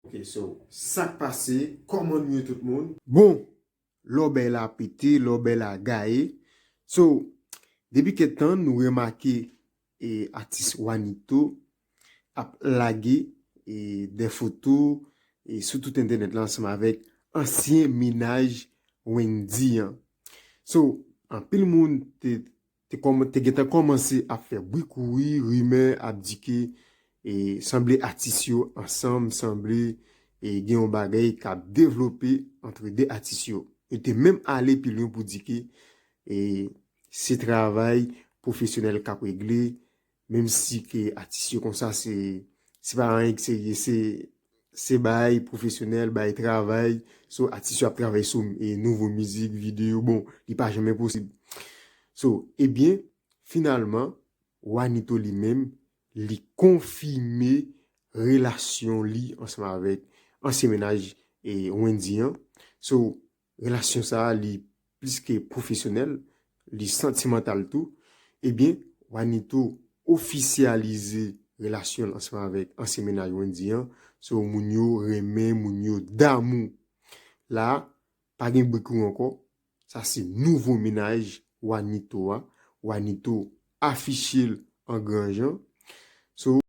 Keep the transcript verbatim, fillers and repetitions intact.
Ok, so, sa k pase? Kòman nou ye tout moun? Bon, lòbèy la pete, lòbèy la gaye. So, depi kèk tan, nou remake e, atis Wanito ap lage e, de foto e, sou tout entènèt la ansanm avèk ansyen mennaj Wendy an. So, anpil moun te te, kòm, te gentan kòmanse ap fè bri kouri, rimè ap di ke e, sanble atis yo ansanm, sanble e, gen yon bagay k ap devlope antre de atis yo. Yo te menm ale pi lwen pou di ke e, se travay pwofesyonèl k ap regle, menm si ke atis yo konsa se, se pa anyen k serye, se se bay pwofesyonèl, bay travay. So, atis yo ap travay sou e, nouvo mizik, videyo. Bon, li pa janmen posib. So, ebyen, finalman, Wanito li menm, li konfime relasyon li ansanm avèk ansyen mennaj e, Wendy an. So, relasyon sa a, li plis ke pwofesyonèl, li santimantal tou. Ebyen, Wanito ofisyalize relasyon l ansanm avèk ansyen mennaj Wendy an. So, moun yo renmen, moun yo damou. La, pa gen bri kouri ankò. Sa se nouvo mennaj Wanito a. Wanito afiche l an gran jan. So,